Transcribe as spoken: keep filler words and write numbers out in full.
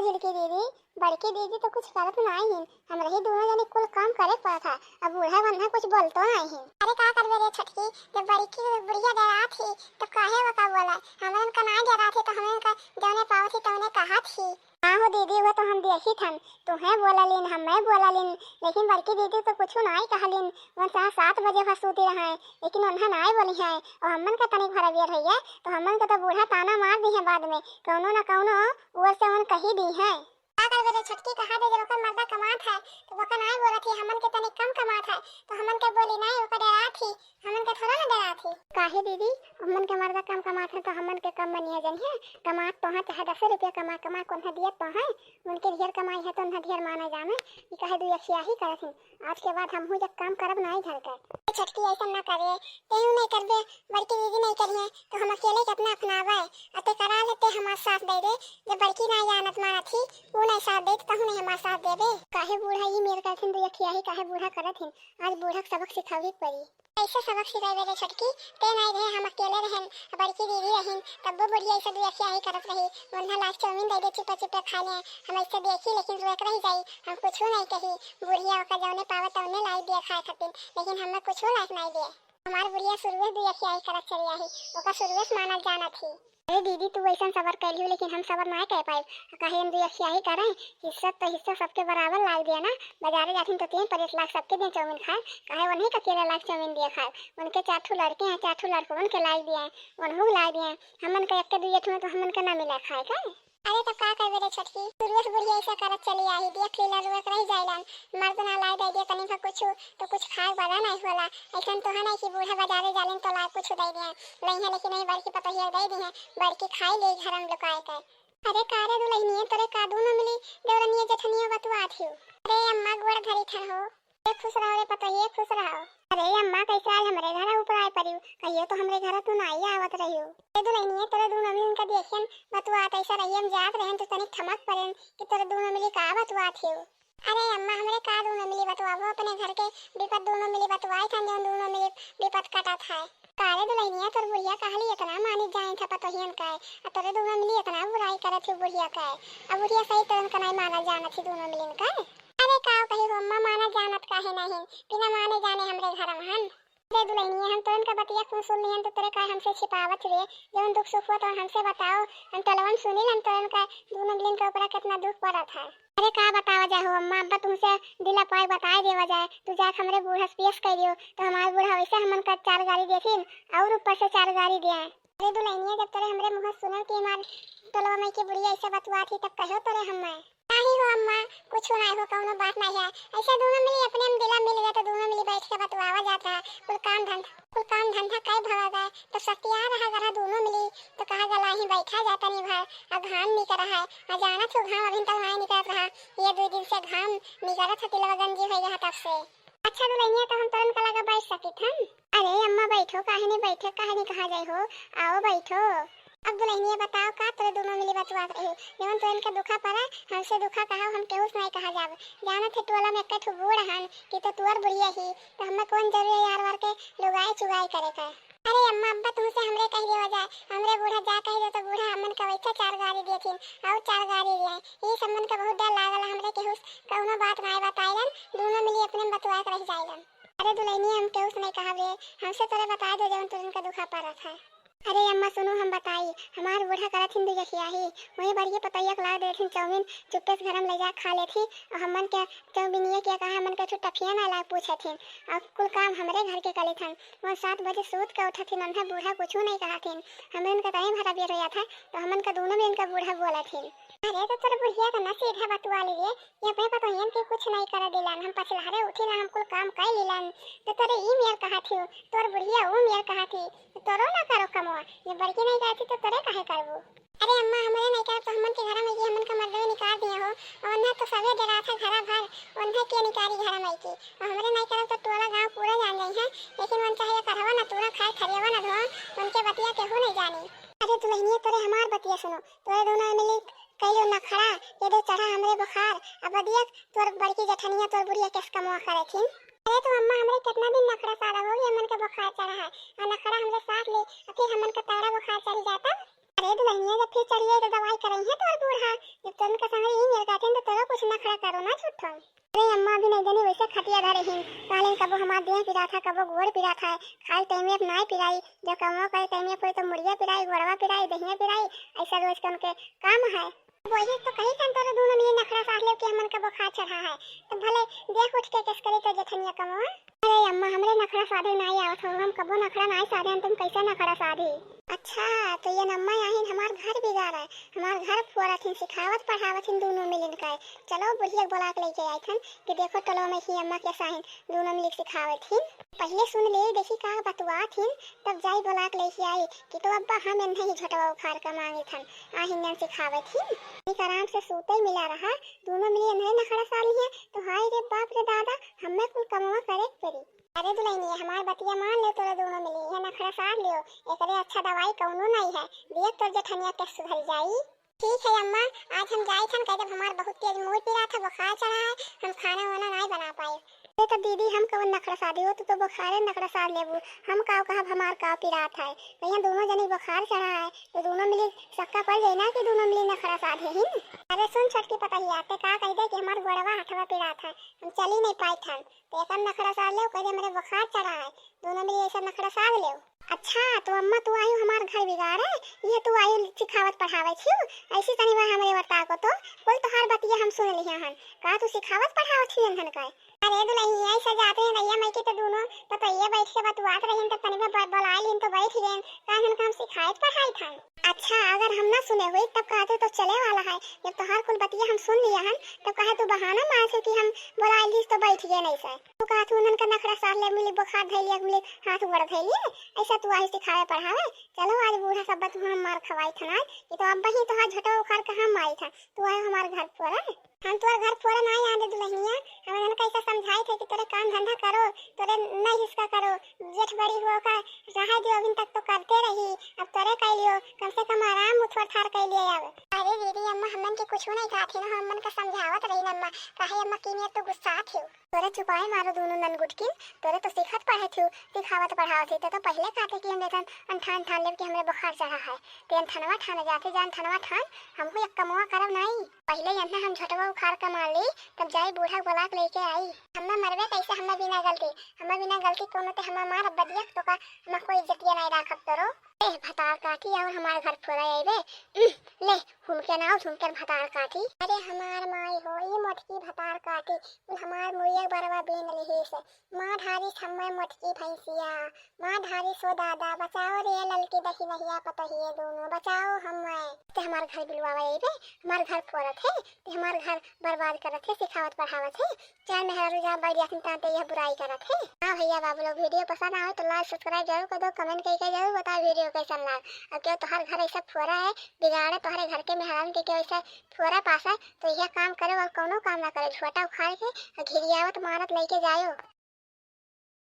झिलकी दीदी, बड़की दीदी तो कुछ करत नाहीं हिन, हमरे ही दुनो जने कुल काम करे पड़त है। अब बूढ़ा वन्हा कुछ बोलतो नाहीं हिन। अरे का करबे रे छोटकी, जब बड़की बुढ़िया डरात ही तब काहे वो का बोला? हमरन का नाहीं डरात ही तो हमरन का जौने पावत ही तौने कहत ही। हाँ हो दीदी, वो तो हम देखित हन, तुहैं बोलालिन, हमैं बोलालिन, लेकिन बड़की दीदी तो कुछ नाहीं कहलिन। वो चाहे सात बजे भर सूती रहैं, लेकिन उन्हा नाहीं बोली हैं। और हमन का तनिक भरा बेर होइए तो हमन का तो बूढ़ा ताना मार दिहैं बाद में, कौनो न कौनो ओर से उन कही दिहैं। का करबे रे छोटकी, कहा दे, जब ओकर मर्दा कमात है तो ओकर नाहीं बोलत ही, हमन के तनिक कम कमात है तो हमन के बोली नाहीं, ओकर डरात ही, हमन के थोड़ा ना डरात ही। काहे दीदी, हमन के मर्दा कम कमात है तो हमन के कम मनिया जनिहैं? कमात तो हैं, चाहे दसे रुपया कमा कमा के उन्हा दियत तो हैं, उनके ढेर कमाई है तो उन्हा ढेर माना जामे। ई काहे दुई अखियाही करत हिन? आज के बाद हमहू जब काम करब नाहीं घर का। ए छोटकी, ऐसा ना करे, तेहू नाहीं करबे, बड़की दीदी नाहीं करिहैं तो हम अकेले केतना अपनावे। अते करा लेते हमार साथ दे दे, जब बड़की नाहीं जानत मानत ही, ऊ नाहीं साथ दे तो तहू नाहीं हमार साथ देबे। काहे बूढ़ा ई मेर करत हिन, दुई अखियाही काहे बूढ़ा करत हिन? आज बूढ़ा के सबक सिखावे के पड़ी। कैसे सबक सिखावे रे छोटकी, ते नाहीं रहे, हम अकेले रहेन, बड़की दीदी रहिन, तब्बो बुढ़िया ऐसे दुई अखियाही करत रही, उन्हा लाग चाउमीन दे दे, चुपे चुपे खा ले, हम ऐसे देखी लेकिन रोक रही जाई, हम कुछ नाहीं कही। बुढ़िया ओकर जौने पावे तौने लाई दिए खाए खातिर, लेकिन हमें कुछ लायक नाहीं दिए। हमार बुढ़िया शुरुए से दुई अखियाही करत चली आई, ओकर शुरुए से मानत जानत ही। अरे दीदी, तू ऐसन सबर कैली हो, लेकिन हम सबर नाहीं कर पाइब। काहे हम दुई अखियाही करें, हिस्सा तो हिस्सा सबके बराबर लाग दिया ना। बाजारे जाथिन तो तीन प्लेट लाग सबके दिए चाउमीन खाए, काहे उन्हीं का अकेले लाग चाउमीन दिए खाए? उनके चार ठो लड़के हैं, चार ठो लड़कों के लाग दिए हैं, उन्हों के लाग दिए हैं। हमन का एक के दुई ठो में तो हमन का ना मिला खाए का। अरे तब का करबे रे छोटकी, शुरुए से बुढ़िया ऐसा करत चली आई, देख लीला रुआ के रह जाइलन, मर्द ना लाई दे दे तनी का कुछ तो कुछ खाए वाला नाहीं होला। ऐसन तो है नाहीं कि बूढ़ा बाजारे जालिन तो ला कुछ दे दे, लइहैं लेकिन नहीं, बड़की पतोहिया दे दी है, बड़की खाई ले घर में लुकाए के। अरे का रे दुलहिनिया, तोरे का दुनो मिली देवरनिया जेठनिया बतुआत हियो? अरे अम्मा गोड़ धरी थन हो। ए खुश रहो रे पतोहिए, खुश रहो। अरे अम्मा, कैसे आज हमरे घर ऊपर आए परियो? कहियो तो हमरे घर तू नाई आवत रहियो। ए दुलहिनिया, तोरे दुनो मिली उनका देखियन बतुआत ऐसा रहियन, जात रहन तो तनिक ठमक पड़ेन कि तोरे दुनो मिली का बतुआत हियो। अरे अम्मा, हमरे का दुनो मिली बतुआबो, अपने घर के विपत दुनो मिली बतुआई थन, जौन दुनो मिली विपत कटत है। का रे दुलहिनिया, तोर बुढ़िया कहली इतना मानित जाए था पतोहियन का, आ तोरे दुनो मिली इतना बुराई करत हियो बुढ़िया का। अब बुढ़िया सही तोरन का नाई मानल जानत ही दुनो मिलिन का। अरे का कही हो अम्मा, माना जानत काहे नहीं, बिना माने जाने हमरे घर में हन। अरे दुलहिनिया, हम तोरन का बतिया खूब सुन लिहन, तो तोरे का हमसे छिपावत रे? जौन दुख सुख हुआ तो हमसे बताओ, हम टोलवन सुनिल हम तोरन का दुनो मिलिन के ऊपर कितना दुख पड़त है। अरे का बतावा जाए हो अम्मा, अब्बा तुमसे दिला पाए बताए देवा जाए, तू जाके हमरे बूढ़ा से पेश कर दियो, तो हमारे बूढ़ा वैसे हमन का चार गारी देथिन और ऊपर से चार गारी दिए। अरे दुलहिनिया, जब तोरे हमरे मुँह सुनल कि हमार टोलवा में के बुढ़िया ऐसे बतुआत ही, तब कहो तोरे हम्मा। नाही हो अम्मा, कुछ नाही हो, कौनो बात नाही है। ऐसे दुनो मिली अपने में दिला मिल गए तो दुनो मिली बैठ के बतुआवा जात रहा। कुल काम धंधा, कुल काम धंधा कई भवा गए तो सतिया रहा गरहा दुनो मिली तो कहा गला ही बैठा जाता नहीं भर। आ घाम निकर रहा है, आ जानत हो घाम अभी तक नाही निकलत रहा। ये दो दिन से घाम निकलत है, तिलवा गंजी हो गया तब से। अच्छा दुलहिनिया, तो हम तोरन का लगा बैठ सकित हन? अरे अम्मा बैठो, काहे नहीं बैठे, काहे नहीं कहा जाए हो, आओ बैठो। अब दुलहिनिया बताओ का तोरे दुनो मिली बतुआत रही, जवन तोरन का दुखा पड़ा, हमसे दुखा कहा, हम केहू से नहीं कहा जाब। जानत है टोला में एक ठो बूढ़ हन कि तो तुअर बुढ़िया ही, तो हमें कौन जरूरी है यार वार के लुगाई चुगाई करे का। अरे अम्मा अब्बा तुमसे हमरे कह देवा जाए, हमरे बूढ़ा जा कह दे तो बूढ़ा हमन का वैसा चार गारी देथिन और चार गारी दिए। ये सब मन का बहुत डर लागल हमरे केहू से कौनो बात नहीं बताइलन, दुनो मिली अपने में बतुआ के रह जाइलन। अरे दुलहिनिया, हम केहू से नहीं कहब रे, हमसे तोरे बताए दो जवन तुरन का दुखा पड़त है। अरे अम्मा सुनो, हम बताई, हमार बूढ़ा करत हिन दुई अखियाही, वही बड़िए पतैया के लाग देथिन चाउमीन, चुप्पे से घर में ले जा खा लेथी, और हमन के चाउमीनिए के कहा हमन के छुट्टा फिया ना लाग पूछथिन, और कुल काम हमरे घर के कलिथन। वो सात बजे सूत के उठथिन, उन्हें बूढ़ा कुछ नहीं कहथिन। हमरे उनका तहीं भरा बेर हो जात है, तो हमन का दोनों में इनका बूढ़ा बोलथिन। अरे तो तोर बुढ़िया का ना सीधा बतुआ लिए, ये अपने पतोहियन के कुछ नहीं कर दिलन, हम पछलहरे उठिला, हम कुल काम कर लीलन, तो तोरे ई मेर कहा थी, तोर बुढ़िया ऊ मेर कहा थी, तो तोरो ना करो कमवा, ये बड़की नहीं कहती तो तोरे काहे करबू? अरे अम्मा, हमरे नहीं करब तो हमन के घर में ये हमन का मर्दवे निकाल दिया हो, और उन्हें तो सभी डरा था घरा भर, उन्हें के निकारी घर में की, और हमरे नहीं करब तो टोला गांव पूरा जान जाई है, लेकिन उन चाहे करवा ना तूरा खाए खरियावा ना धो, उनके बतिया केहू नहीं जानी। अरे दुलहिनिया, तोरे हमार बतिया सुनो, तोरे दोनों मिली कैलो नखड़ा, ये दे चढ़ा हमरे बुखार। अब देख, तोर बड़की जेठनिया, तोर बुढ़िया कैस कमवा करे थिन। अरे तो अम्मा, हमरे कितना दिन नखड़ा सारा हो गया, हमन के बुखार चढ़ा है, और नखड़ा हमरे साथ ले, और फिर हमन का तगड़ा बुखार चढ़ जाता। अरे दुलहिनिया, जब फिर चढ़िए तो दवाई करइहैं तोर बूढ़ा। जब तोन का संगे ई मिल गए थे तो तोरो कुछ नखड़ा करो ना झूठो। अरे अम्मा, अभी नहीं जानी वैसे खटिया धरे हिन। कहलेन कबो हमार देह पिरात है, कबो गोड़ पिरात है। खाली टाइम में नाई पिराई, जब कमवा करे टाइम में कोई तो मुड़िया पिराई, गोड़वा पिराई, दहिया पिराई। ऐसा रोज के उनके काम है। वही तो कही थन तोरे दूनो मिली नखड़ा साध लेव कि हमन का बुखार चढ़ा है। तो भले देख उठ के केस करी तो जेठनिया कमवा। अरे अम्मा, हमरे नखड़ा साधे नाई आवत हो, हम कबो नखड़ा नाई साधे, हम तुम कैसे नखड़ा साधी? अच्छा, तो ये अम्मा आहिन हमार घर बिगाड़े, हमार घर फोरत हिन, सिखावत पढ़ावत हिन दूनो मिलिन का। चलो बुढ़िया के बुला के लेके आई थन कि देखो टोलो में ही अम्मा कैसा हिन, दूनो मिली के सिखावत हिन। पहले सुन ले, देखी का बतुआत हिन, तब जाई बुला के लेके आई कि तो अब्बा हम एन्हे ही झोटवा उखाड़ के मांगे थन, आहिन जन सिखावत हिन। निक आराम से सूते मिला रहा, दूनो मिली एन्हे नखड़ा सार लिहे, तो हाय रे बाप रे दादा, हमें कुल कमवा करे के पड़ी। अरे दुलहिनिया, हमार बतिया मान ले, तोरे दूनो मिली यह नखड़ा सार लियो, एकरे अच्छा दवाई कौनो नहीं है, दिया तोर जेठनिया के सुधर जाई। ठीक है अम्मा, आज हम जाई थन, कह देब हमार बहुत तेज मुड़ पिरात है, बुखार चढ़ा है, हम खाना वाना नहीं बना पाए। अरे तो दीदी, हम कौन नखड़ा साधी हो, तू तो बुखारे नखड़ा साध लेबू, हम काव कहब हमार काव पिरात है, तो यहाँ दूनो जनी बुखार चढ़ा है, तो दूनो मिली सक्का पड़ जाई ना कि दूनो मिली नखड़ा साधे हिन। अरे सुन छोटकी पतहिया, ते का कह दे कि हमार गोड़वा हथवा पिरात है, हम चली नहीं पाई थन, तो एक नखड़ा साध ले, कह दे मेरे बुखार चढ़ा है, दूनो मिली ऐसा नखड़ा साध ले। अच्छा, तो अम्मा तू आयु हमार घर बिगाड़े, ये तू आयु सिखावत पढ़ावे छियो, ऐसी तनी बा हमरे वर्ता को तो, कुल तोहार बतिया हम सुन लिया हन, का तू सिखावत पढ़ावत हियन हन का? अरे दुलहिया, ऐसा जाते हैं भैया, मैं के तो दूनो पतैया बैठ के बतुआत रहिन, तब तनी में ब-, बुलाए लिन तो बैठ गए, का हन का हम सिखाइत पढ़ाइत हन? अच्छा, अगर हम ना सुने हुई तब कहते तो चले वाला है, जब तोहार कुल बतिया हम सुन लिया हन, तब कहे तू बहाना मार से कि हम बुलाए लीस तो बैठ गए नहीं से। तू कहत हूँ उन्हन का नखड़ा सार ले, मिली बुखार धैलिया, मिली हाथ गोड़ धैलिए, ऐसा तू आई सिखावे पढ़ावे। चलो आज बूढ़ा सब बतुआ हम मार खवाई थन आज, ये तो अब ही तोहार झोटवा उखाड़ के हम आई था, तू आयो हमार घर फोरे। हम तोर घर फोरे ना आए दे दुलहिनिया, हम इन्हन का ऐसा समझाई थे कि तोरे काम धंधा करो, तोरे नहीं हिसका करो, जेठ बड़ी हुआ का रहे दियो, अभी तक तो करते रही, अब तोरे कह लियो, कम से कम आराम उठोर ठार कह लियो अब। अरे दीदी अम्मा, हमन के कुछ नहीं कहा थे ना, हमन का समझावत रही ना अम्मा, काहे अम्मा की नियत तो गुस्सा थे। तोरे चुपाए मारो दूनो ननगुटकिन, तोरे तो सिखत पढ़े थे, सिखावत पढ़ावत थे, तो, तो पहले कहते कि हम लेतन अंठान ठान लेब कि हमरे बुखार चढ़ा है, ते अंठनवा ठान जाते जा अंठनवा ठान, हमहू एक कमवा करब नाई। पहले यन्ना हम झोटवा उखाड़ के मार ली, तब जाई बूढ़ा बुला के लेके आई। हम्मा मरबे कैसे हम्मा बिना गलती, हम्मा बिना गलती कोनो ते हम्मा मार बदिया तो का हम्मा कोई इज्जतिया नहीं राखब तोरो। ए भतार काटी और हमार घर फोरा आइबे। उह, ले, हुमके नाव झुमकर भतार काटी। अरे हमार माई हो, ई मोटकी भतार काटी, ई हमार मुइया बरवा बीन लिही से। माँ ढारी छम्मे मोटकी भैंसिया, माँ ढारी सो दादा, बचाओ रे ललकी दही दहिया पतोहिए दूनो, बचाओ हम्मे। ते हमार घर बिलवावा आइबे, हमार घर फोरत है, ते हमार घर बर्बाद करत है, सिखावत पढ़ावत है। चार मेहरारू जहाँ बैठ जाथिन, तहाँ ते यह बुराई करत है। हाँ भैया बाबू लोग, video पसंद आवे तो like subscribe जरूर कर दो, comment करके जरूर बताओ video कैसन लाग। अब क्यों तोहर घर ऐसा फोरा है, बिगाड़े तोहरे घर के मेहरारू के क्यों ऐसा फोरा पास है, तो यह काम करो और कौनो काम ना करो, झोटा उखाड़ के और घिरियावत मारत लेके जायो।